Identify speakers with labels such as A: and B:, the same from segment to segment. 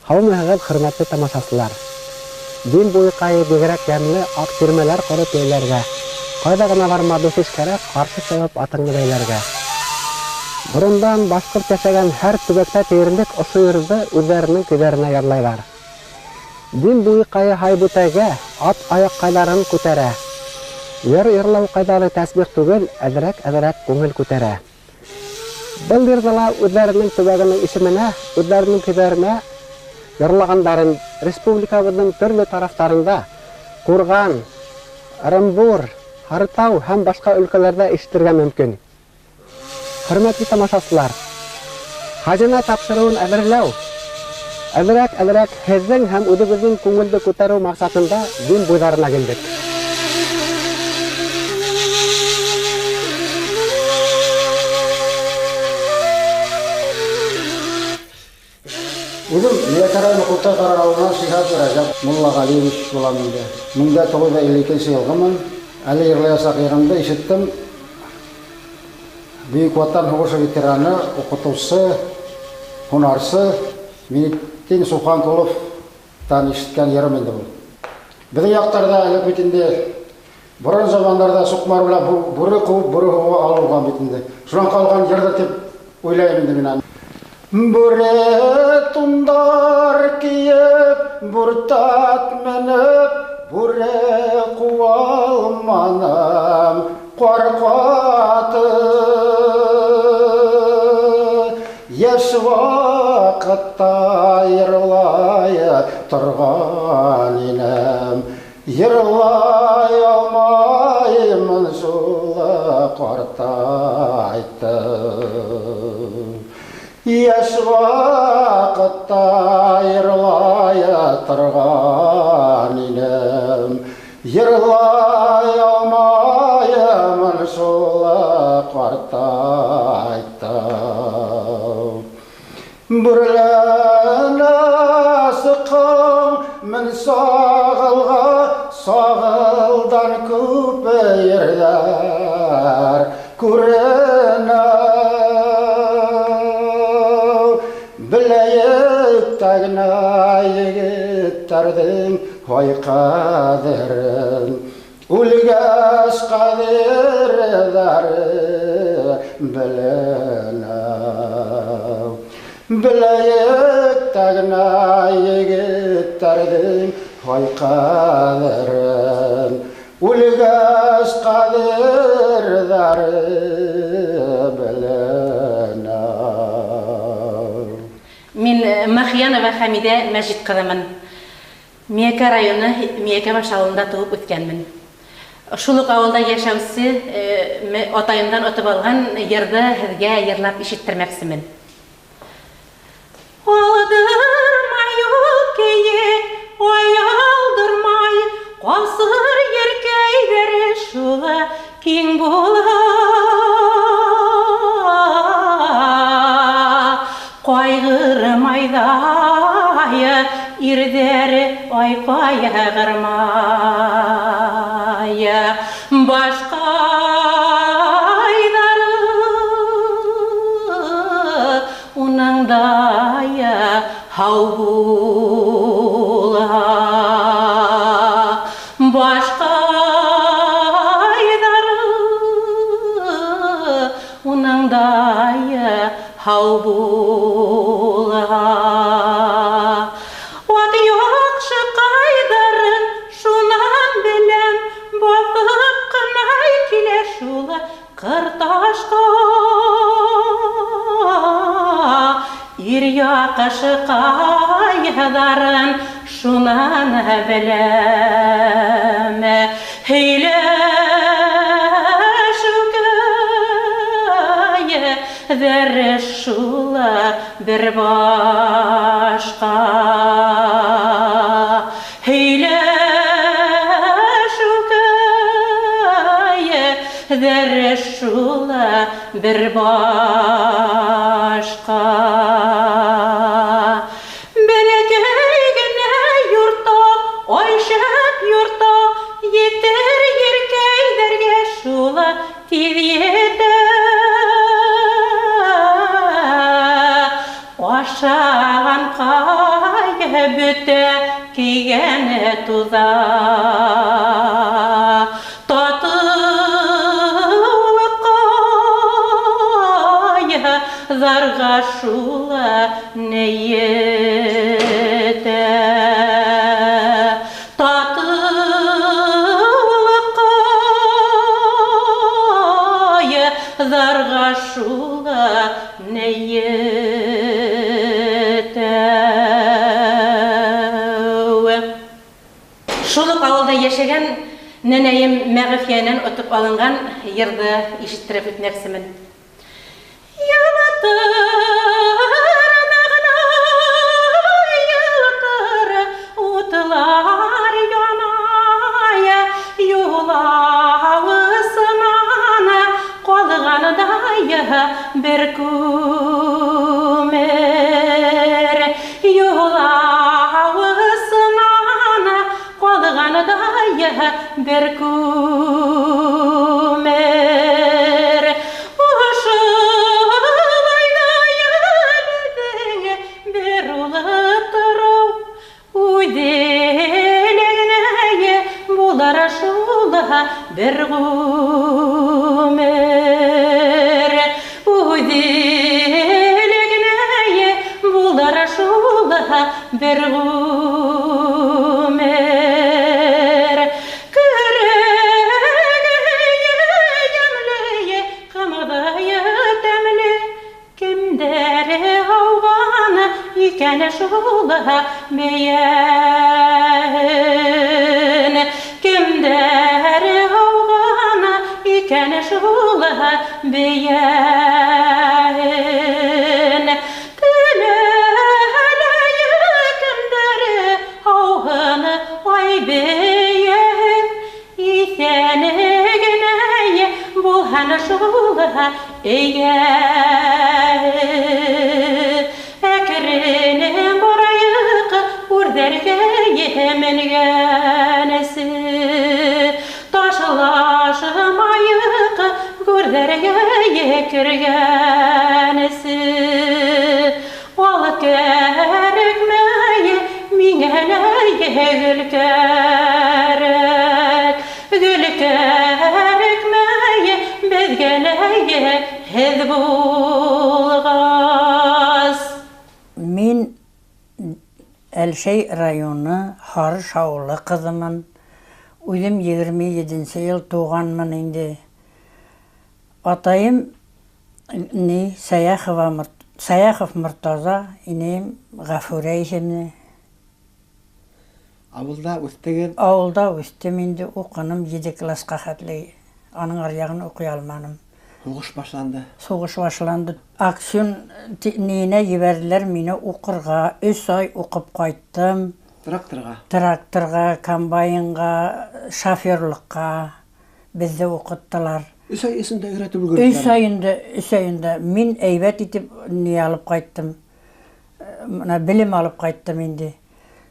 A: Һаумыһығыҙ, хөрмәтле тамашасылар. Дим буйыҡайы бигерәк йәмле аҡ тирмәләр ҡороп йәйләргә. Ҡайҙа ғына барма, дуҫ-иш кәрәк, ҡаршы сығып атыңды бәйләргә. Борондан башҡорт йәшәгән һәр төбәктә тиерлек ошо йырҙы үҙҙәренең көйҙәренә ярлайҙар. Дим буйыҡайы һайбүтәгә ат аяҡҡайҙарын күтәрә. Йыр йырлау ҡайҙары тәсбих түгел, әҙерәк-әҙерәк күңел күтәрә. Был йырҙы ла үҙҙәренең төбәгенең исеменә, үҙҙәренең көйҙәренә йырлағандарын республикабыҙҙың төрлө тарафтарында Ҡурған, Ырымбур, Һарытау һәм башҡа өлкәләрҙә ишетергә мөмкин. Хөрмәтле тамашасылар, Хазина тапшырыуын әҙерләү әҙерәк-әҙерәк һеҙҙең һәм үҙебеҙҙең күңелде күтәреү маҡсатында Дим буйҙарына килдек.
B: Үҙем Миәкә районы Ҡултай Ҡарар ауылынан Шиһап Рәжәп Муллағәлиевич булам инде. 1952 йылғымын. Әле йырлаясаҡ йырымды ишеттем. Бөйөк Ватан һуғышы ветераны, уҡытыусы, һунарсы Минетдин Субханҡуловтан ишеткән йырым инде был. Беҙҙең яҡтарҙа элек бит инде борон замандарҙа суҡмар белән бүре ҡыуып, бүре һуғып алынған бит инде. Шунан ҡалған йырҙыр тип уйлайым инде мин аны. Бүре тундар кейеп, бүртат менеп, бүре ҡыуалманым, ҡар ҡаты. Йәш ваҡытта йырлай торған инем, йырлай алмаймын шул ҡартайттым. Йәш ваҡытта йырлай торған инем, йырлай алмаймын шул ҡартайттым. Бүреләнә сыҡҡан мин сағылға, сағылдан күп ерҙәр күренә. Беләйек тә генә егеттәрҙең һай ҡәҙерен, үлгәс ҡәҙерҙәре беленә. Беләйек тә генә егеттәрҙең һай ҡәҙерен, үлгәс ҡәҙерҙәре беленә.
C: Мин Махиянова Хәмиҙә Мәжит ҡыҙымын. Миәкә районы Миәкә баш ауылында тыуып үҫкәнмен. Шул уҡ ауылда йәшәүсе атайымдан отоп алған йырҙы һеҙгә йырлап ишеттермәксемен. Алдырмай ул кейек, ай алдырмай, ҡасыр еркәйҙәре шулы киң була. Ҡайғырмай ҙа ирҙәре, ай ҡайғырмай. Башҡайҙары уның дай һау була. Башҡайҙары уның дай һау була. Ат яҡшы ҡайҙарын шунан беләм, баҫып ҡына килә шул ҡырташҡа. Ир яҡшы ҡайҙарын шунан беләм. Һөйләшеү көйҙәре шул бер башҡа. Һөйләшеү көйҙәре шул бер башҡа. Бәләкәй генә йорто, ай шәп йорто, етер еркәйҙәргә шул тиҙ етә. Ашаған ҡай Бөтә кейгәне туҙа. Татыулыҡҡа зарға шула нейетә. Татыулыҡҡа зарға шула нейетә. Шул уҡ ауылда йәшәгән нәнәйем Мәғифиәнән отоп алынған йырҙы ишеттереп үтмәксемен. Йылтыр утлар янай, юлауысынан ҡалғандай бер күмер. Юлауысынан ҡалғандай бер күмер. Ошолай беҙҙең бер улы тороу, үҙе лә генә булыр шул бер ғүмер. Үҙе лә генә булыр шул бер ғүмер. Көрәге йәмле, ҡымыҙы тәмле, кемдәр һауған икән шул бейәһен. Кемдәр һауған икән шул бейәһен. Теләләй кемдәр һауһын ай бейәһен. Иҫән генә булһын шул эйәһе. Әкрен барайыҡ үрҙәргә менгәнсе, ташлашмайыҡ гүрҙәргә кергәнсе. Ал кәрәкмәй миңә лә гөл кәрәк, гөл кәрәкмәй беҙгә лә һеҙ булғас.
D: Мин Әлшәй районы Һарыш ауылы ҡыҙымын. Үҙем 27 йыл тыуғанмын инде. Атайым ни Саяхов Мортаза, инәйем Ғәфүрә исемле.
A: Ауылда үҫтегеҙ?
D: Ауылда үҫтем инде, уҡыным 7 класҡа хәтле. Аның аръяғын уҡый алманым.
A: Һуғыш башланды.
D: Һуғыш башланды. Акцион ниенә ебәрҙеләр мине уҡырға. 3 ай уҡып ҡайттым.
A: Тракторға?
D: Тракторға, комбайнға, шоферлыҡҡа беҙҙе уҡыттылар.
A: 3 ай эсендә өйрәтеп өлгөрҙөләр?
D: 3 айында мин әйбәт итеп ни алып ҡайттым. Мына белем алып ҡайттым инде.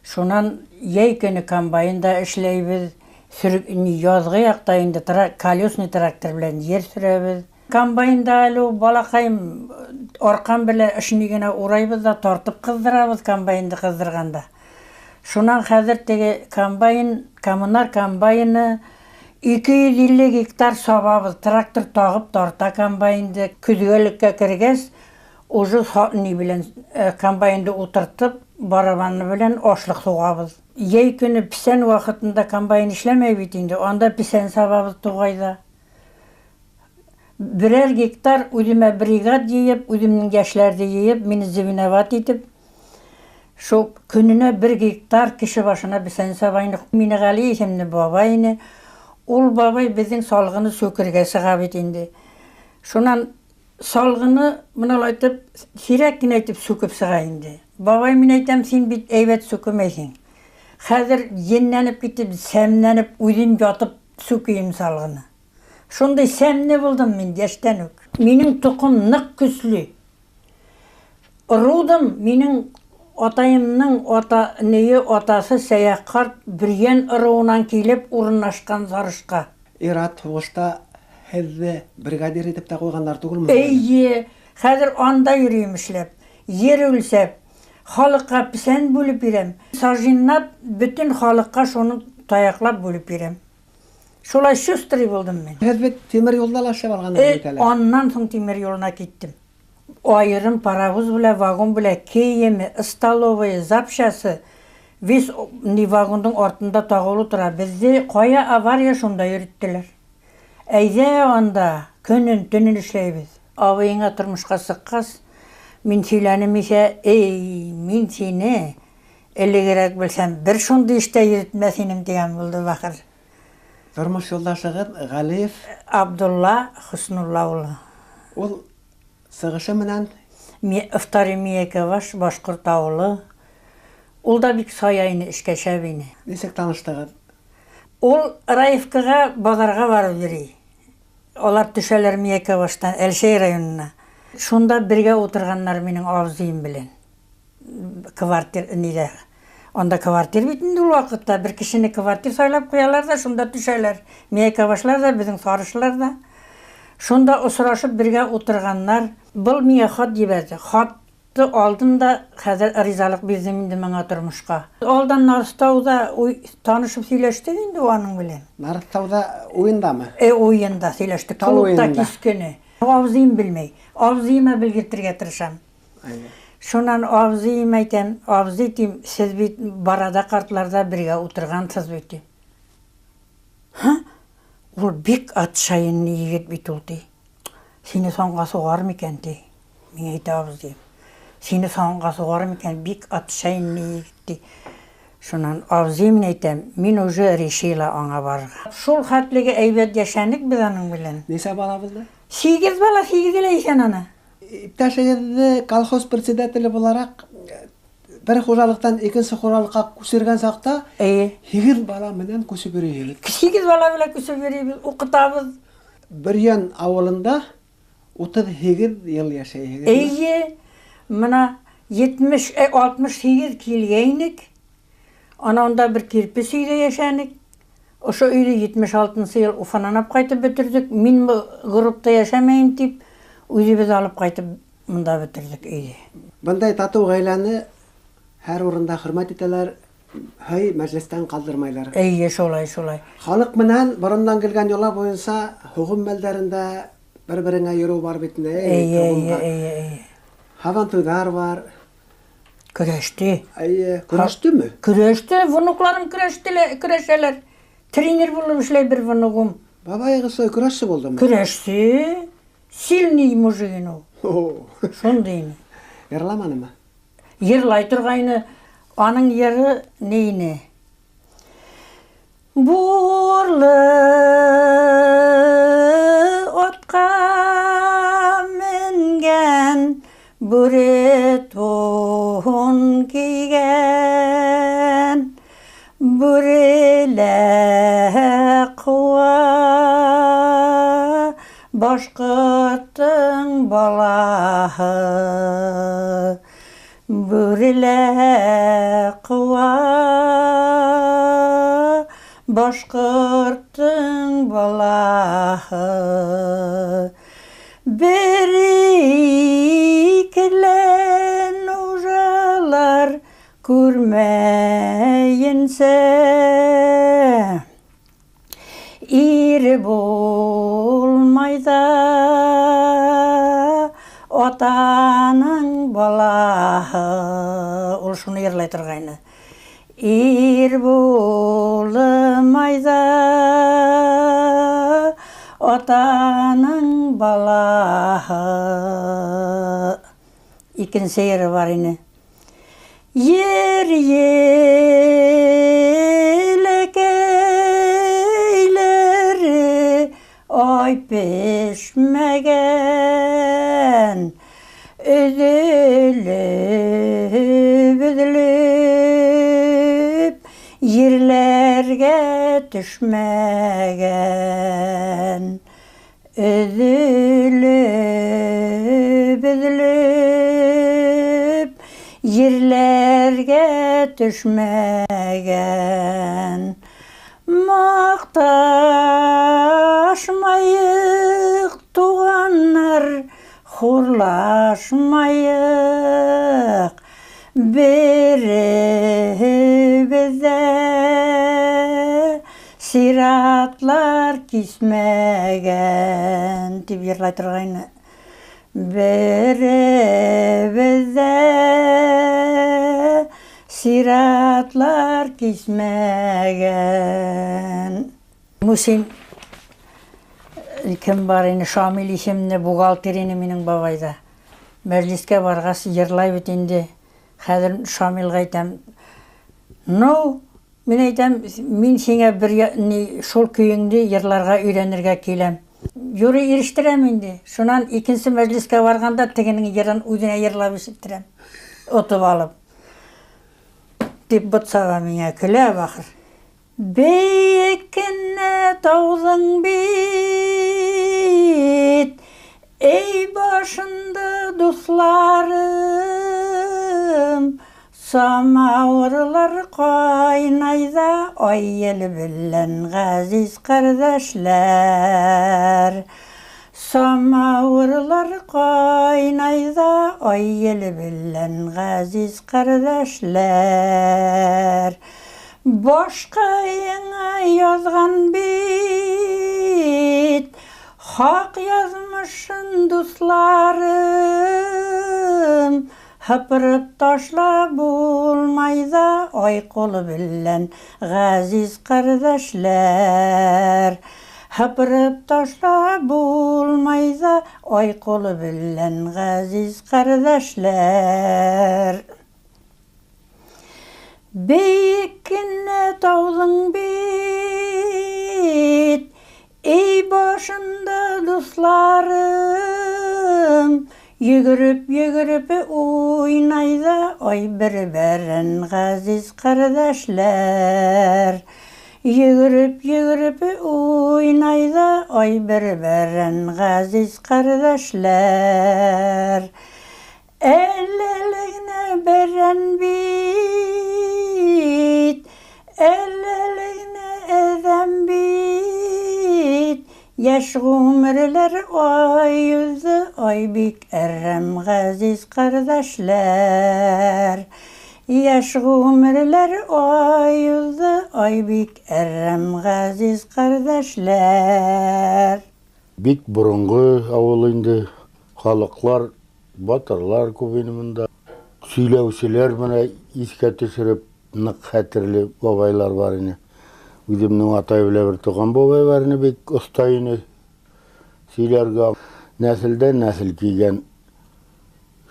D: Шунан йәй көнө комбайнда эшләйбеҙ. Яҙғы яҡта инде колесный трактор белән ер сөрәбеҙ. Комбайнда әле ул балаҡайым арҡан белән эшне генә урайбыҙ ҙа тартып ҡыҙҙырабыҙ комбайнды ҡыҙҙырғанда. Шунан хәҙер теге комбайн, коммунар комбайны 250 гектар сабабыҙ, трактор тағып тарта комбайнды. Көҙгәлеккә кергәс, уже ни белән комбайнды ултыртып, барабаны белән ашлыҡ һуғабыҙ. Йәй көнө песән ваҡытында комбайн эшләмәй бит инде, анда песән сабабыҙ туғайҙа. Берәр гектар үҙемә бригад йыйып, үҙемдең йәшләрҙе йыйып, мине звеновать итеп, шул көнөнә 1 гектар кеше башына песән сабайны. Минеғәли исемле бабай ине. Ул бабай беҙҙең салғыны сүкергә сыға бит инде. Шунан салғыны мыналай итеп, һирәк кенә итеп сүкеп сыға инде. Бабай, мин әйтәм, һин бит әйбәт сүкемәйһең. Хәҙер енләнеп китеп, сәмләнеп, үҙем ятып сүкейем салғыны. Шундай сәмле булдым мин йәштән үк. Минең тоҡом ныҡ көслө. Рудым минең атайымның ата, нейе атасы Сәйәх ҡарт Бөрйән ырыуынан килеп урынлашҡан Зарышҡа.
A: Ир-ат һуғышта һеҙҙе бригадир итеп тә ҡуйғандар түгелме?
D: Эйе, хәҙер анда йөрөйөм эшләп, ер үлсәп. Халыҡҡа песән бүлеп бирәм. Сажинлап бөтөн халыҡҡа шуны таяҡлап бүлеп бирәм. Шулай шустрый булдым мин.
A: Һеҙ бит тимер юлда ла эшләп алғанһығыҙ бит әле.
D: Аннан һуң тимер юлына киттем. Айырым паровоз белән, вагон белән, кейеме, столовая, запчасы, весь ни вагондың артында тағылы тора. Беҙҙе ҡая авария шунда йөрөттөләр. Әйҙә анда көнөн, төнөн эшләйбеҙ. Абыйыңа тормошҡа сыҡҡас, мин һөйләнем иһә, эй, мин һине элегерәк белсәм, бер шундай эштә йөрөтмәҫ инем тигән булды бахыр.
A: Тормош юлдашығыҙ Ғәлиев
D: Абдулла Хөснулла улы.
A: Ул сығышы менән
D: Второй Миәкәбаш, башҡорт ауылы. Ул да бик сая ине, эшкә шәп ине.
A: Нисек таныштығыҙ?
D: Ул Раевкаға баҙарға барып йөрөй. Алар төшәләр Миәкәбаштан Әлшәй районына. Шунда бергә ултырғандар минең абзыйым белән. Квартир нидә? Анда квартир бит инде ул ваҡытта. Бер кешене квартир сайлап ҡуялар ҙа, шунда төшәләр. Миәкәбашлар ҙа, беҙҙең сарышлар ҙа. Шунда осрашып бергә ултырғандар. Был миңә хат ебәрҙе. Хатты алдым да, хәҙер ризалыҡ бирҙем инде миңә тормошҡа. Алдан Нарыстауҙа танышып һөйләштек инде уның белән.
A: Нарыстауҙа уйындамы?
D: Уйында һөйләштек.
A: Тал
D: Клубта
A: уйында.
D: кис көнө. Абзыйым белмәй. Абзыйыма белгертергә тырышам. Шунан абзыйым әйтәм, абзый тим, сеҙ бит барада ҡартларҙа бергә ултырғанһығыҙ бит тим. Һа? Ул бик отчаянный егет бит ул ти. Һине санға суғар микән ти? Миңә әйтә абзыйым. Һине санға суғар микән? Бик отчаянный егет ти. Шунан абзыйым мин әйтәм, мин уже решила аңа барырға. Шул хәтлеге әйбәт йәшәнек беҙ аның белән.
A: Нисә бала булды?
D: 8 бала, 8 лә иҫән ана.
A: Иптәшегеҙҙе колхоз председателе булараҡ бер хужалыҡтан икенсе хужалыҡҡа күсергән саҡта
D: Эйе.
A: 8 бала менән күсеп йөрөйһөгөҙ.
D: 8 бала менән күсеп йөрөйбөҙ, уҡытабыҙ.
A: Бөрйән ауылында 38 йыл йәшәйһегеҙ.
D: Эйе, мына 68 килгәйнек. Ана унда бер кирпес өйҙә йәшәнек. Ошо өйҙө 76 йыл Уфанан алып ҡайтып бөтөрҙөк. Мин был группта йәшәмәйем тип, үҙебеҙ алып ҡайтып мында бөтөрҙөк өйҙө.
A: Бындай татыу ғаиләне һәр урында хөрмәт итәләр, һый мәжлестән ҡалдырмайлар.
D: Эйе, шулай, шулай.
A: Халыҡ менән борондан килгән йола буйынса һуғым мәлдәрендә бер-береңә йөрөү бар бит инде, эй,
D: Эйе,
A: һуғымға.
D: эйе, эйе, эйе.
A: Һабантуйҙар бар.
D: Көрәште.
A: Эйе, көрәштеме?
D: Көрәште, внукларым көрәштеләр, көрәшәләр. Тренер булып эшләй бер внугым.
A: Бабайығыҙ шулай көрәшсе булдымы?
D: Көрәшсе. Сильный мужик ине ул.
A: О.
D: Шундай ине.
A: Йырламанымы?
D: Йырлай торғайны. Аның йыры ни ине? Бурлы атҡа менгән, бүре тун кейгән, бүрелә ҡыуа башҡорттоң балаһы, бүрелә ҡыуа башҡорттоң балаһы. Бер икелән нужалар күрмәйенсә, ир булмай да атаның балаһы. Ул шуны йырлай торғайны. Ир булмай да атаның балаһы. Икенсе йыры бар ине. Ер еләкәйләре ай пешмәгән, өҙөлөп, өҙөлөп ерләргә төшмәгән, өҙөлөп, өҙөлөп ерләргә төшмәгән. Маҡташмайыҡ, туғаннар, хурлашмайыҡ, Беребеҙ ҙә сиратлар кисмәгән, тип йырлай торғайны. Беребеҙ ҙә сиратлар кисмәгән. Мусин кем бар ине, Шамил исемле бухгалтер ине минең бабайҙа. Мәжлискә барғас йырлай бит инде. Хәҙер Шамилға әйтәм, ну, мин әйтәм, мин һиңә бер шул көйөңдө йырларға өйрәнергә киләм. Юрий ирештерәм инде. Шунан икенсе мәжлискә барғанда тегенең йырын үҙенә йырлап ишеттерәм. Отоп алып. Тип бот саға миңә, көлә бахыр. Бейек кенә тауҙың бит, эй башында дуҫларым, самауырлар ҡайнай ҙа, ай ел белән ғәзиз ҡәрҙәшләр. Самауырлар ҡайнай ҙа, ай ел белән ғәзиз ҡәрҙәшләр. Башҡайыңа яҙған бит, хаҡ яҙмышын дуҫларым, һыпырып ташлап булмай ҙа, ай ҡулы белән ғәзиз ҡәрҙәшләр. Һыпырып ташлап булмай ҙа, ай ҡулы белән ғәзиз ҡәрҙәшләр. Бейек кенә тауҙың бит, эй башында дуҫларым, йүгереп-йүгереп уйнай ҙа, ай бер-берен ғәзиз ҡәрҙәшләр. Йүгереп-йүгереп уйнай ҙа, ай бер-берен ғәзиз ҡәрҙәшләр. Әллә генә бәрән бит, әллә генә әҙәм бит, йәш ғүмерләр ай йөҙҙө, ай бик әрәм ғәзиз ҡәрҙәшләр. Йәш ғүмерләр ай йөҙҙө, ай бик әрәм ғәзиз ҡәрҙәшләр.
E: Бик боронғо ауыл инде, халыҡлар, батырлар күп ине бында. Сөйләүселәр менә иҫкә төшөрөп, ныҡ хәтерле бабайлар бар ине. Үҙемдең атай белән бер туған бабай бар ине, бик оҫта ине сөйләргә. Нәҫелдән нәҫел килгән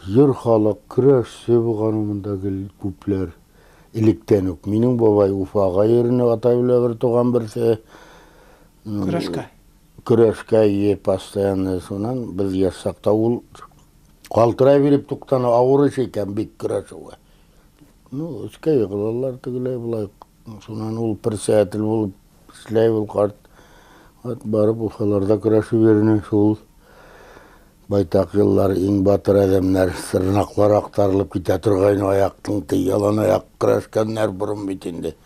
E: йыр халыҡ, көрәшсе булған бында гел күпләр. Электән үк. Минең бабай Уфаға йөрөнө, атай белән бер туған берсе.
A: Көрәшкә?
E: Көрәшкә, ие, постоянно. Шунан беҙ йәш саҡта ул ҡалтырай биреп туҡтаны, ауыр эш икән бик көрәшеүгә. Ну, өскә йығылалар тегеләй былай. Шунан ул председатель булып эшләй ул ҡарт. Ат барып Уфаларҙа көрәшеп йөрөнө шул. Байтаҡ йыллар иң батыр әҙәмдәр сырнаҡлар аҡтарылып китә торғайны, аяҡтың тей ялан аяҡ көрәшкәндәр борон бит инде.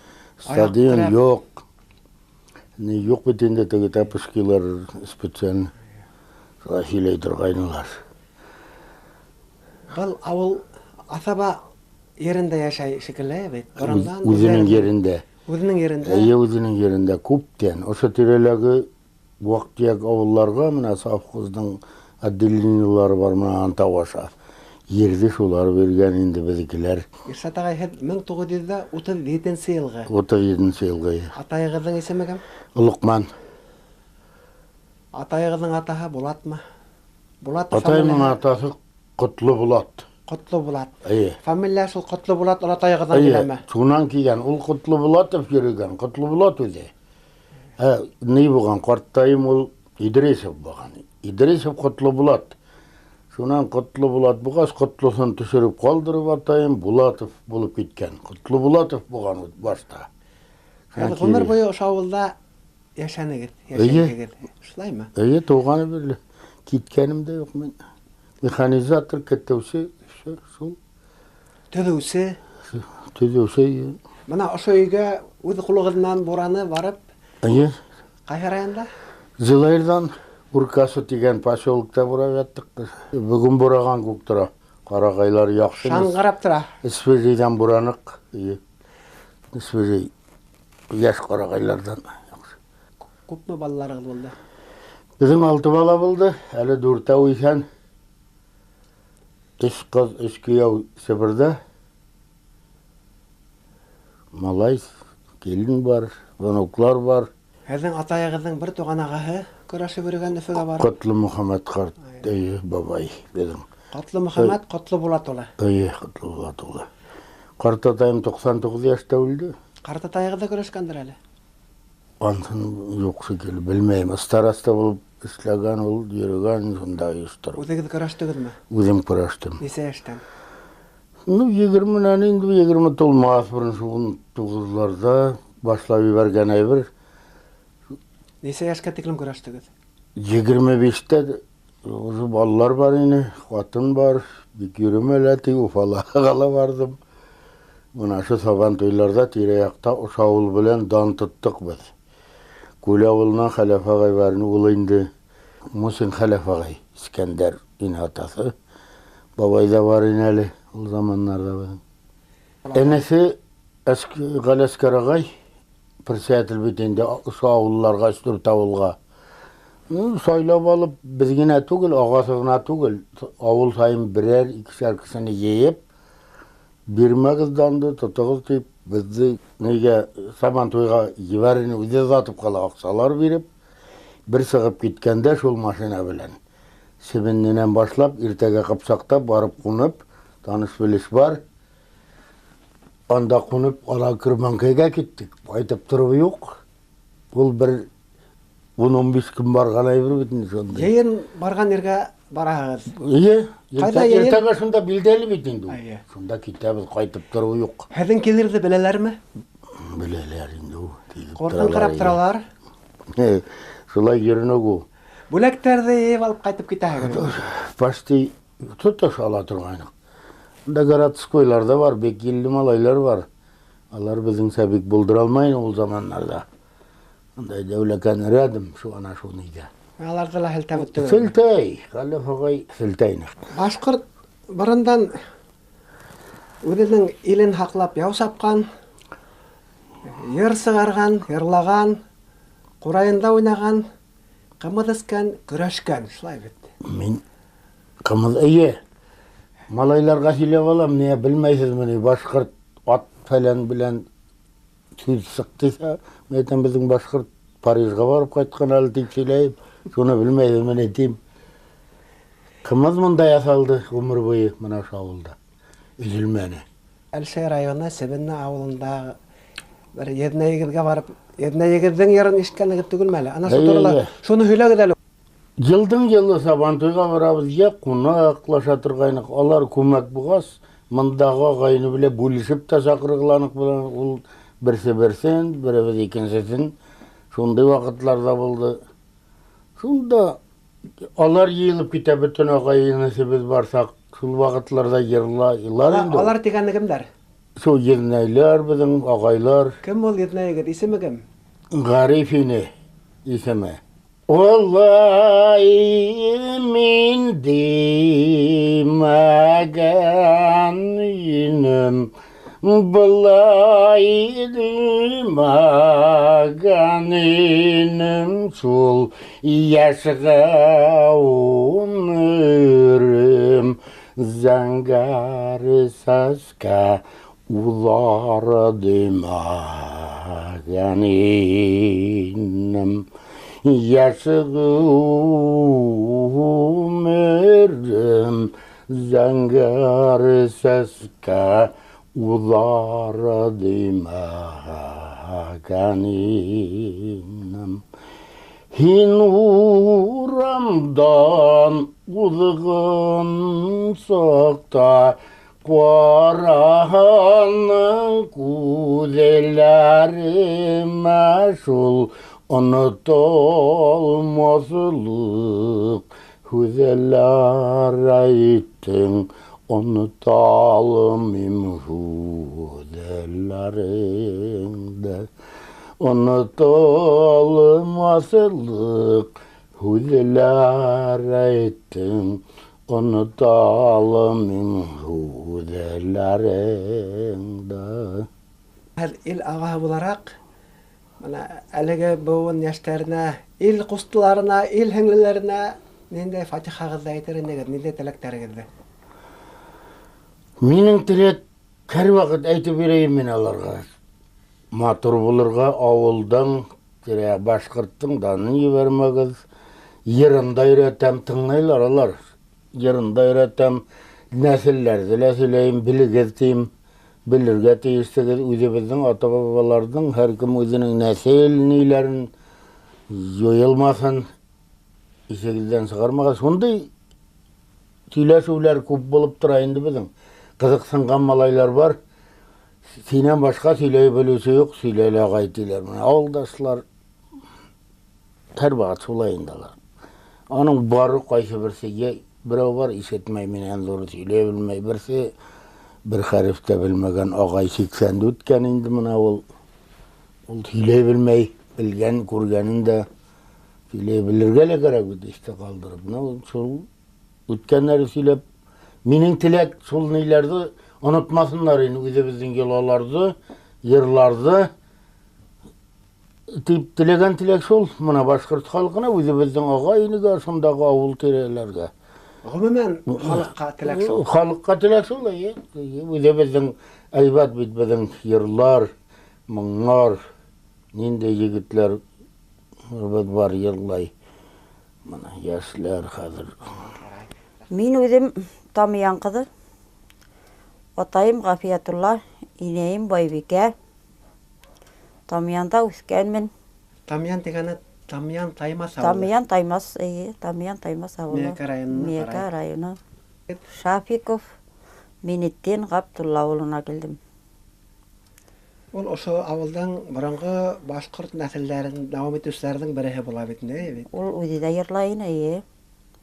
E: Стадион юҡ. Ни юҡ бит инде, теге тапочкилар специально шулай һөйләй торғайнылар.
A: Был ауыл аҫаба ерендә йәшәй шикелле бит. Борондан
E: Үҙенең
A: үҙҙәренең
E: ерендә.
A: Үҙенең ерендә.
E: Эйе, үҙенең ерендә күптән. Ошо тирәләге ваҡ-төйәк ауылларға менә совхоздың отделениелары бар, менә Антау аша. Ерҙе шулар биргән инде беҙҙекеләр.
A: Иршат ағай, һеҙ мең туғыҙ йөҙ ҙә утыҙ етенсе йылғы.
E: Утыҙ етенсе йылғы, эйе.
A: Атайығыҙҙың исеме кем?
E: Лоҡман.
A: Атайығыҙҙың атаһы Булатмы? Булат
E: Атайымдың
A: фамилияһы?
E: атаһы Ҡотло Булат.
A: Ҡотло Булат.
E: Эйе.
A: Фамилия шул Ҡотло Булат олатайығыҙҙан
E: Эйе,
A: киләме?
E: Шунан килгән. Ул Ҡотло Булатов йөрөгән, Ҡотло Булат үҙе. Ни булған, ҡарттайым ул Идрисов булған. Идрисов Ҡотло Булат. Шунан Ҡотло Булат булғас, Ҡотлоһон төшөрөп ҡалдырып атайым Булатов булып киткән. Ҡотло Булатов булған ул башта.
A: Һеҙ ғүмер буйы ошо ауылда йәшәнегеҙ,
E: Эйе.
A: йәшәйһегеҙ. Шулаймы?
E: Эйе, тыуғаны бирле. Киткәнем дә юҡ мин. Механизатор, көтөүсе, всё, шул.
A: Төҙөүсе.
E: Төҙөүсе, эйе.
A: Бына ошо өйгә үҙ ҡулығыҙ менән бураны барып.
E: Эйе.
A: Ҡайһы районда?
E: Зилайырҙан Уркасы тигән поселокта бурап яттыҡ. Бөгөн бураған күк тора. Ҡарағайлар яҡшы.
A: Шаңғырап тора.
E: Свежийҙән бураныҡ. Свежий йәш ҡарағайларҙан яҡшы.
A: Күпме балаларығыҙ булды?
E: Беҙҙең 6 бала булды, әле 4 иҫән. 3 ҡыҙ, 3 кейәү Себерҙә. Малай, килен бар, внуклар бар.
A: Һеҙҙең атайығыҙҙың бер туған ағаһы көрәшеп йөрөгән Өфөгә барып.
E: Ҡотло Мөхәммәт ҡарт, эйе, бабай беҙҙең.
A: Ҡотло Мөхәммәт Ҡотло Булат улы.
E: Эйе, Ҡотло Булат улы. Ҡартатайым 99 йәштә үлде.
A: Ҡартатайығыҙ ҙа көрәшкәндер әле?
E: Ансын юҡ шикелле, белмәйем. Староста булып эшләгән ул, йөрөгән, шунда ойоштороп.
A: Үҙегеҙ көрәштегеҙме?
E: Үҙем көрәштем.
A: Нисә йәштән?
E: Ну, 20-нән инде, 20 тулмаҫ, беренсе 19-ларҙа башлап ебәргән әйбер.
A: Нисә йәшкә тиклем көрәштегеҙ?
E: 25-тә уже балалар бар ине, ҡатын бар, бик йөрөмә лә, тик Уфалаға ла барҙым. Бына ошо һабан туйларҙа тирә-яҡта ошо ауыл белән дан тоттоҡ беҙ. Күл ауылынан Хәләф ағай бар ине, ул инде Мусин Хәләф ағай, Искәндәр ине атаһы. Бабай ҙа бар ине әле ул заманнарҙа беҙҙең. Энесе Ғәләскәр ағай, председатель бит инде ошо ауылларға, 3-4 ауылға. Сайлап алып, беҙ генә түгел, ағасы ғына түгел, ауыл сайын берәр, икешәр кешене йыйып, бирмәгеҙ данды, тотоғоҙ тип, беҙҙе нигә сабан туйға ебәрен үҙе оҙатып ҡала, аҡсалар биреп, бер сығып киткәндә шул машина белән. Себеннән башлап, иртәгә Ҡыпсаҡта барып ҡунып, таныш-белеш бар. Анда ҡунып, ала Көрмәнкәйгә киттек. Ҡайтып тороу юҡ. Ул бер 10-15 көн барған әйбер бит инде шундай.
A: Йыйын барған ергә бараһығыҙ.
E: Эйе,
A: Ҡайҙа йыйын?
E: иртәгә шунда билдәле бит инде ул.
A: Эйе.
E: Шунда китәбеҙ, ҡайтып тороу юҡ.
A: Һеҙҙең килерҙе беләләрме?
E: Беләләр инде ул. Тиҙ
A: Ҡурҡын ҡарап
E: торалар.
A: торалар.
E: Шулай йөрөнөк ул.
A: Бүләктәрҙе йыйып алып ҡайтып китәһегеҙ.
E: Почти тотош ала торғайныҡ. Унда городскойлар ҙа бар, бик илле малайлар бар. Алар беҙҙеңсә бик булдыра алмай ул заманнарҙа. Ундай дәүләкән рәдем шул ана шул нигә.
A: Аларҙы ла һелтәп үттегеҙ.
E: Һелтәй, Хәләф ағай һелтәй.
A: Башҡорт борондан үҙенең илен һаҡлап яу сапҡан, йыр сығарған, йырлаған, ҡурайында уйнаған, ҡымыҙ эскән, көрәшкән, шулай бит.
E: Мин ҡымыҙ, эйе. Малайларға һөйләп алам, ниңә белмәйһегеҙме ни, башҡорт ат фәлән белән һүҙ сыҡтыйса, мин әйтәм, беҙҙең башҡорт Парижға барып ҡайтҡан әле тип һөйләйем, шуны белмәйһегеҙме ни тим. Ҡымыҙ мында яҫалды ғүмер буйы мына ошо ауылда. Өҙөлмәне.
A: Әлшәй районы Себенне ауылында бер еҙнәйегеҙгә барып, еҙнәйегеҙҙең йырын ишеткәнегеҙ түгелме әле? Ана шул
E: Эйе,
A: турала,
E: эйе.
A: шуны һөйләгеҙ әле.
E: Йылдың йылы Сабантуйға барабыҙ, йә ҡунаҡлаша торғайныҡ. Алар күмәк булғас, мындағы ағайыны белән бүлешеп тә саҡырғыланыҡ белән, ул берсе берсен, беребеҙ икенсесен. Шундай ваҡытларҙа булды. Шунда алар йыйылып китә, бөтөн ағайынысы беҙ барсаҡ, шул ваҡытларҙа йырлайлар инде.
A: Алар тигәне кемдәр?
E: Шул еҙнәйләр, беҙҙең ағайлар.
A: Кем ул еҙнәйегеҙ? Исеме кем?
E: Ғариф ине исеме. Олай мин димәгән инем, былай димәгән инем, шул йәш ғүмерем зәңгәр сәскә уҙар димәгән инем. Йәш ғүмерем зәңгәр сәскә уҙар димәгән инем. Һин урамдан уҙған саҡта ҡараһаның күҙҙәремә шул онотолмаҫлыҡ һүҙҙәр әйттең, оноталмайым һүҙҙәреңде. Онотолмаҫлыҡ һүҙҙәр әйттең, Онота алмыйм һүҙҙәреңде.
A: Һеҙ ил ағаһы булараҡ, бына әлеге быуын йәштәренә, ил ҡустыларына, ил һеңлеләренә ниндәй фатихағыҙҙы әйтер инегеҙ, ниндәй теләктәрегеҙҙе?
E: Минең теләк һәр ваҡыт әйтеп бирәйем мин аларға. Матур булырға, ауылдың, тирә башҡорттоң данын ебәрмәгеҙ. Йырын да өйрәтәм, тыңлайлар алар. Йырын да өйрәтәм, нәҫелләрҙе лә һөйләйем, белегеҙ тием. Белергә тейештегеҙ үҙебеҙҙең ата-бабаларҙың һәр кем үҙенең нәҫел ниләрен юйылмаһын, исегеҙҙән сығармағыҙ. Шундай һөйләшеүләр күп булып тора инде беҙҙең. Ҡыҙыҡһынған малайлар бар. Һинән башҡа һөйләй белеүсе юҡ, һөйләй лә ағай тиләр. Бына ауылдашлар һәр ваҡыт шулай инде алар. Аның бары ҡайһы берсе, йә берәү бар, ишетмәй минән ҙур һөйләй белмәй, берсе бер хәреф тә белмәгән ағай һикһәнде үткән инде бына ул. Ул һөйләй белмәй, белгән, күргәнен дә һөйләй белергә лә кәрәк бит, иҫтә ҡалдырып. Бына ул шул үткәннәрҙе һөйләп, минең теләк шул ниләрҙе онотмаһыннар инде, үҙебеҙҙең йолаларҙы, йырларҙы тип теләгән теләк шул. Бына башҡорт халҡына, үҙебеҙҙең ағай-энегә, шундағы ауыл тирәләргә.
A: Ғөмүмән, халыҡҡа теләк шул.
E: Халыҡҡа теләк шул, эйе. Үҙебеҙҙең әйбәт бит беҙҙең йырлар, моңнар, ниндәй егетләр беҙ бар йырлай. Бына йәшләр хәҙер.
F: Мин үҙем Тамъян ҡыҙы. Атайым Ғәфиәтулла, инәйем Байбикә. Тамъянда үҫкәнмен.
A: Тамъян тигәне Тамъян Таймаҫ ауылы.
F: Тамъян Таймаҫ, эйе, Тамъян Таймаҫ ауылы.
A: Миәкә районына
F: Миәкә
A: ҡарай.
F: районы. Шафиков Минетдин Ғабдулла улына килдем.
A: Ул ошо ауылдың боронғо башҡорт нәҫелдәрен дауам итеүселәрҙең береһе була бит, не бит?
F: Ул үҙе лә йырлай ине, эйе.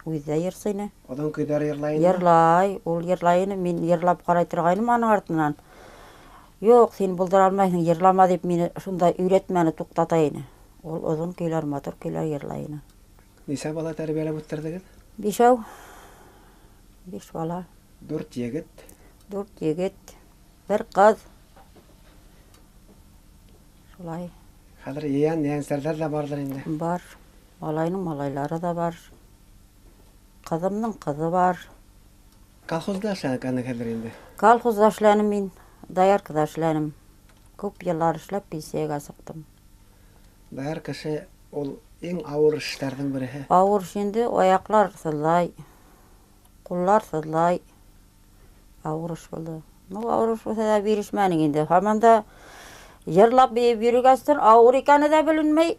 F: Үҙе лә йырсы ине.
A: Оҙон көйҙәр йырлай ине?
F: Йырлай, ул йырлай ине. Мин йырлап ҡарай торғайным уның артынан. Юҡ, һин булдыра алмайһың, йырлама тип мине шунда өйрәтмәне, туҡтата ине. Ул оҙон көйләр, матур көйләр йырлай ине.
A: Нисә бала тәрбиәләп үҫтерҙегеҙ?
F: Бишәү. 5 бала.
A: 4 егет.
F: 4 егет, бер ҡыҙ. Шулай.
A: Хәҙер ейән, ейәнсәрҙәр ҙә барҙыр инде.
F: Бар. Малайның малайлары ҙа бар. Ҡыҙымдың ҡыҙы бар.
A: Колхозда эшләгәнең хәҙер инде?
F: Колхозда эшләнем мин, дояркада эшләнем. Күп йыллар эшләп пенсияға сыҡтым.
A: Доярка эше ул иң ауыр эштәрҙең береһе.
F: Ауыр эш инде, аяҡлар һыҙлай, ҡуллар һыҙлай. Ауыр эш булды. Ну, ауыр эш булһа ҙа бирешмәнең инде. Һаман да йырлап бейеп йөрөгәстән ауыр икәне дә беленмәй,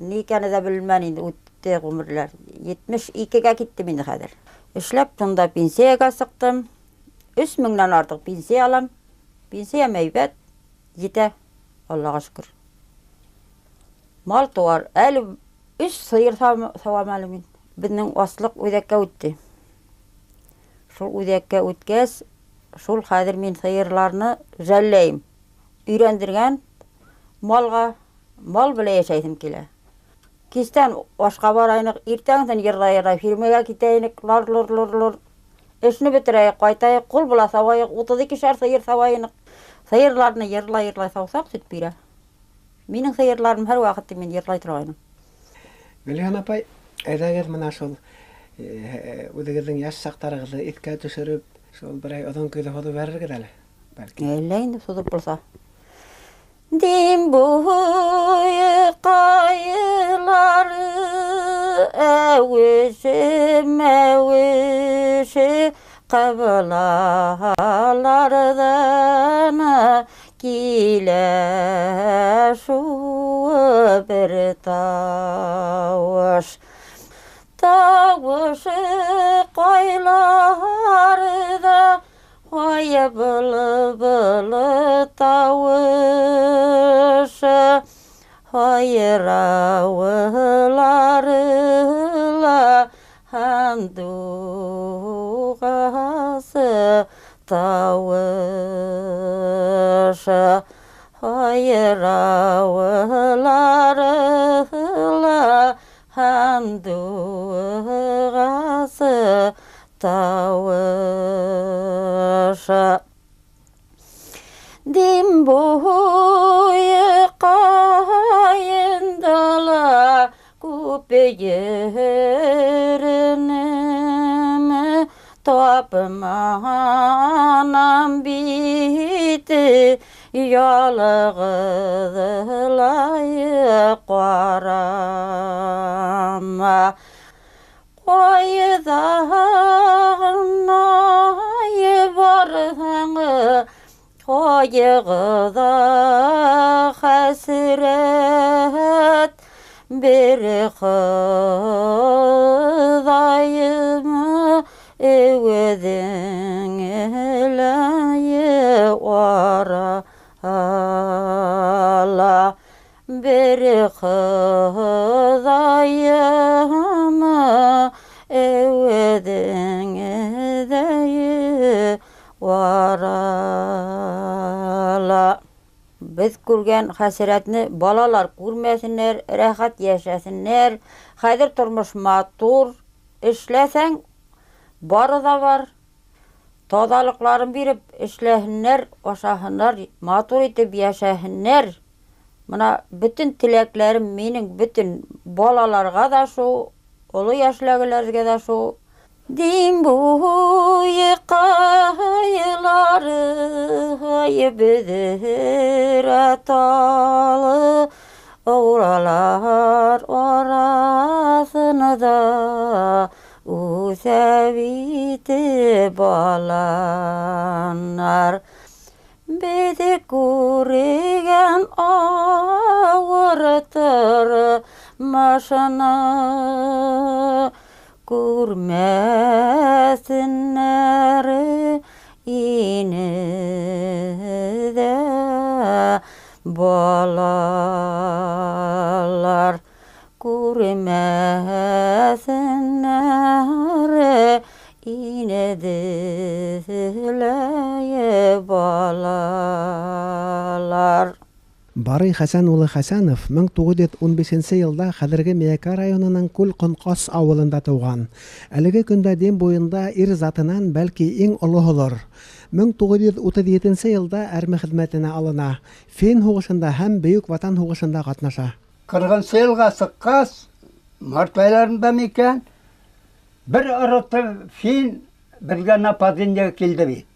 F: ни икәне дә беленмәне инде, үтте ғүмерләр. Етмеш икегә киттем инде хәҙер. Эшләп шунда пенсияға сыҡтым. Өс меңдән артыҡ пенсия алам. Пенсиям әйбәт, етә, Аллаға шөкөр. Мал тыуар, әле 3 сыйыр сауам әле мин. Беҙҙең аслыҡ үҙәккә үтте. Шул үҙәккә үткәс, шул хәҙер мин сыйырларны жәлләйем. Өйрәндергән малға, мал белән йәшәйһем килә. Кистән ашҡа барайныҡ, иртәнсен йырлай-йырлай фирмәгә китәйнек, лар-лор-лор-лор. Эшне бөтөрәйек, ҡайтайыҡ, ҡул була сауайыҡ, утыҙ икешәр сыйыр сауайыныҡ. Сыйырларны йырлай-йырлай сауһаҡ, һөт бирә. Минең сыйырларым һәр ваҡытта мин йырлай торғайным.
A: Гөлйән апай, әйҙәгеҙ бына шул үҙегеҙҙең йәш саҡтарығыҙҙы иҫкә төшөрөп, шул берәй оҙон көйҙө һуҙып бәрергеҙ әле, бәлки.
F: Әллә инде һуҙып булһа. Дим буйы ҡайылары, әүешем, әүеше, ҡыбылаларҙан килә шул бер тауыш. Тауышы ҡайларҙа, ай, был-был тауышы, һайрауылары ла һандуғасы тауышы, һайрауылары ла һандуғасы тавышы. Дим буе каендала күп йөренем, тапманам бит ялгызлай карама. Кайда гына барһаң, кайгыда хәсрәт, бер Хоҙайым үҙең лә арала, бер Хоҙайым үҙең лә арала. Беҙ күргән хәсрәтне балалар күрмәҫеннәр, рәхәт йәшәһеннәр. Хәҙер тормош матур, эшләһәң бары ҙа бар. Таҙалыҡларын биреп эшләһеннәр, ашаһыннар, матур итеп йәшәһеннәр. Мына бөтөн теләкләрем минең бөтөн балаларға ҙа шул, оло йәшләгеләргә ҙә шул. Дим буе ҡайылары, ай бөҙөрә талы, Уралар араҫында үҫә бит баланар. Беҙ күргән ауыр тормошоно күрмәҫеннәр ине ҙә балалар, күрмәҫеннәр ине ҙә балалар.
A: Барый Хәсән улы Хәсәнов 1915 йылда хәҙерге Миәкә районының Күл Ҡонҡас ауылында тыуған. Әлеге көндә Дим буйында ир затынан бәлки иң олоһолор. 1937 йылда армия хеҙмәтенә алына. Фин һуғышында һәм Бөйөк Ватан һуғышында ҡатнаша.
G: 40 йылға сыҡҡас, март айларында микән, бер рота фин беҙгә нападение килде бит.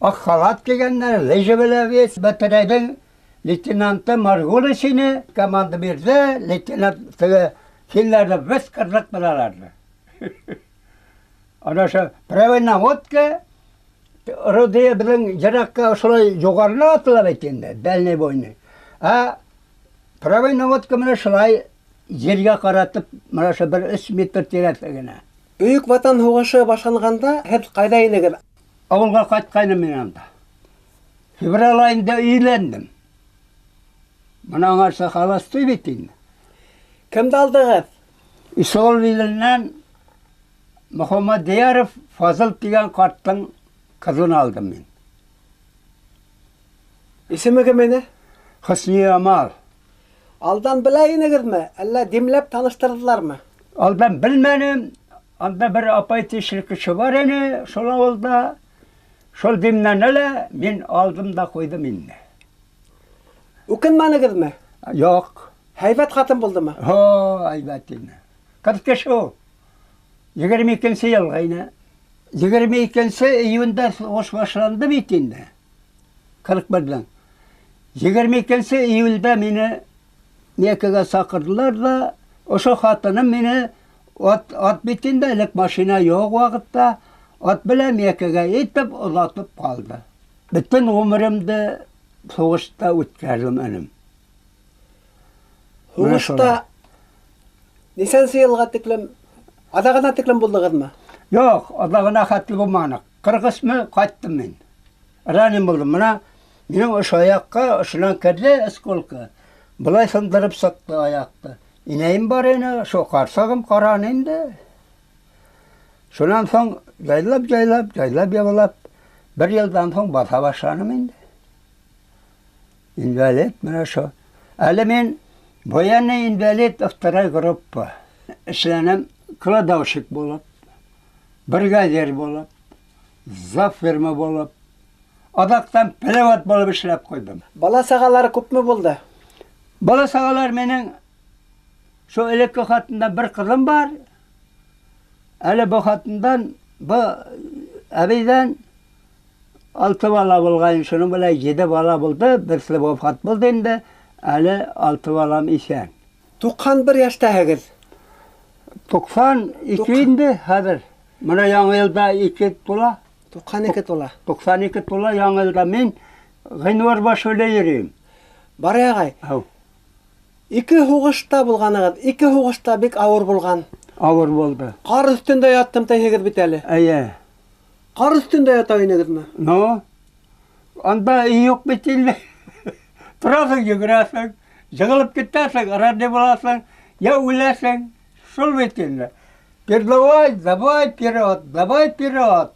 G: Аҡ халат кейгәндәр, лыжа белә бит, батарейҙың лейтенанты Маргулич ине, команда бирҙе, лейтенант теге финнәрҙе беҙ ҡырҙыҡ беләләрҙе. Ана ошо правый наводка орудие беҙҙең йыраҡҡа ошолай юғарына атыла бит инде, дальний бойны. Ә правый наводка менән шулай ергә ҡаратып, мына ошо бер 3 метр тирәҫе генә.
A: Бөйөк Ватан һуғышы башланғанда һеҙ ҡайҙа инегеҙ?
G: Ауылға ҡайтҡайным мин анда. Февраль айында өйләндем. Мына аңарса холостой бит инде.
A: Кемде алдығыҙ?
G: Исол иленән Мөхәммәдияров Фазыл тигән ҡарттың ҡыҙын алдым мин.
A: Исеме кем ине?
G: Хөсниямал.
A: Алдан белә инегеҙме, әллә димләп таныштырҙылармы?
G: Алдан белмәнем. Анда бер апай тишле кеше бар ине, шул ауылда. Шул димләне лә мин алдым да ҡуйҙым инде.
A: Үкенмәнегеҙме?
G: Юҡ.
A: Һәйбәт ҡатын булдымы?
G: Һо, һәйбәт ине. Ҡыҙ кеше ул. 22 йылға ине. 22 июндә һуғыш башланды бит инде. 41-дән. 22 июлдә мине Миәкәгә саҡырҙылар ҙа, ошо ҡатыным мине ат бит инде, элек машина юҡ ваҡытта, ат белән Миәкәгә итеп оҙатып ҡалды. Бөтөн ғүмеремде һуғышта үткәрҙем энем.
A: Һуғышта нисәнсе йылға тиклем, аҙағына тиклем булдығыҙмы?
G: Юҡ, аҙағына хәтле булманыҡ. Ҡырҡ өсмө ҡайттым мин. Ранен булдым. Мына минең ошо аяҡҡа ошонан керҙе осколка. Былай сындырып сыҡты аяҡты. Инәйем бар ине, шул ҡарсағым ҡараны инде. Шунан һуң яйлап, яйлап, яйлап, яйлап, бер йылдан һуң баҫа башланым инде. Инвалид мына шул. Әле мин военный инвалид второй группа. Эшләнем кладовщик булып. Бригадир булып, завферма булып, аҙаҡтан полевод булып эшләп ҡуйҙым.
A: Бала-сағалар күпме булды?
G: Бала-сағалар минең шул элекке ҡатындан бер ҡыҙым бар. Әле был ҡатындан, был әбейҙән 6 бала булған, шуның белән 7 бала булды, берсе вафат булды инде, әле 6 балам иҫән.
A: 91 йәштәһегеҙ.
G: 92 инде хәҙер. Мына яңы йылда 2 тула.
A: 92 тула.
G: 92 тула яңы йылда мин ғинуар башы белән йөрөйөм.
A: Барый ағай.
G: Һау.
A: 2 һуғышта булғанығыҙ, 2 һуғышта бик ауыр булған.
G: Ауыр булды.
A: Ҡар өҫтөндә яттым тиһегеҙ бит әле.
G: Эйе.
A: Ҡар өҫтөндә ята инегеҙме?
G: Ну, анда өй юҡ бит инде. Тораһың, йүгерәһең, йығылып китәһең, ранен булаһың, йә үләһең. Шул бит инде. Передавай, давай вперед, давай вперед.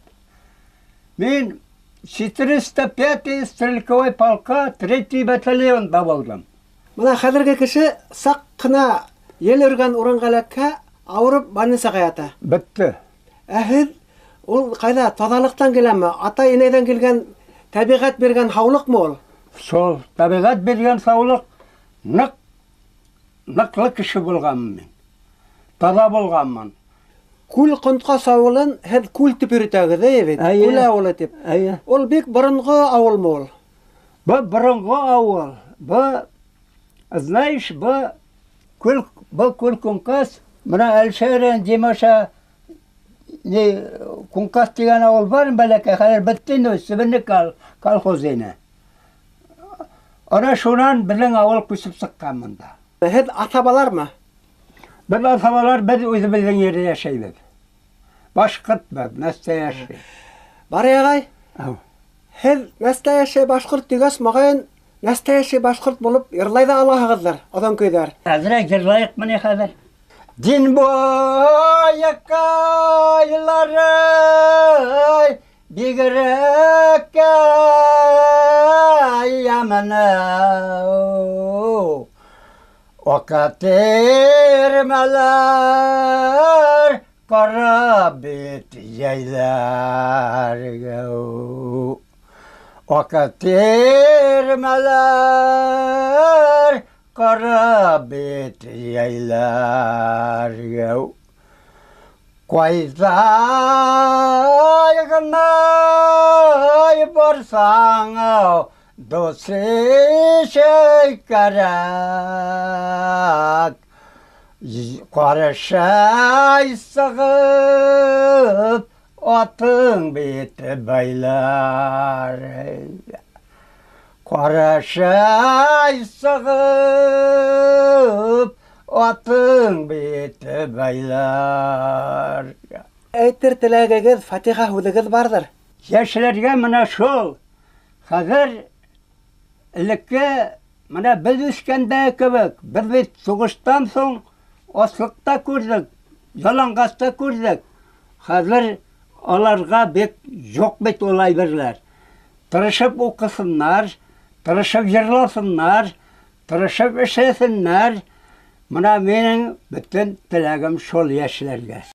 G: Мин 405-й стрелковой полка 3-й батальонда булдым.
A: Мына хәҙерге кеше саҡ ҡына ел өргән урынға эләкһә, ауырып больницаға ята.
G: Бөттө.
A: Ә һеҙ ул ҡайҙа, таҙалыҡтан киләме? Атай-инәйҙән килгән тәбиғәт биргән һаулыҡмы ул?
G: Шул тәбиғәт биргән һаулыҡ ныҡ, ныҡлы кеше булғанмын мин. Таҙа булғанмын.
A: Күл Ҡонтҡас ауылын һеҙ күл тип йөрөтәгеҙ, әйе бит?
G: Әйе.
A: Күл ауылы тип.
G: Әйе.
A: Ул бик боронғо ауылмы ул?
G: Был боронғо ауыл. Был, знаешь, был күл, был Күл Ҡунҡас, мына Әлшәрен, Димаша, не, Ҡунҡас тигән ауыл бар, бәләкәй, хәҙер бөттө инде, Себенлек колхоз ине. Ана шунан беҙҙең ауыл күсеп сыҡҡан бында.
A: Һеҙ аҫабалармы?
G: Беҙ аҫабалар, беҙ үҙебеҙҙең ерҙә йәшәйбеҙ. Башҡортбыҙ, настоящий.
A: Барый ағай,
G: Ау.
A: һеҙ настоящий башҡорт тигәс, моғайын настоящий башҡорт булып йырлай ҙа алаһығыҙҙыр, оҙон көйҙәр.
G: Әҙерәк йырлайыҡмы ни хәҙер? Дин буйыҡайлары бигерәк яманы. Ока тирмәләр ҡара бит йәйләргә. Ока тирмәләр ҡара бит йәйләргә. Ҡайҙа ғына барсаң, дуҫ ишек кәрәк. Ҡарышай сығып, атың бит бәйләр. Ҡарышай сығып, атың бит бәйләр.
A: Әйтер теләгегеҙ, фатиха һүҙегеҙ барҙыр.
G: Йәшләргә мына шул. Хәҙер элекке мына беҙ үҫкәндә кеүек, беҙ бит һуғыштан һуң аслыҡта күрҙек, яланғаста күрҙек. Хәҙер аларға бик юҡ бит ул әйберләр. Тырышып уҡыһыннар, тырышып йырлаһыннар, тырышып эшләһеннәр. Мына минең бөтөн теләгем шул йәшләргә.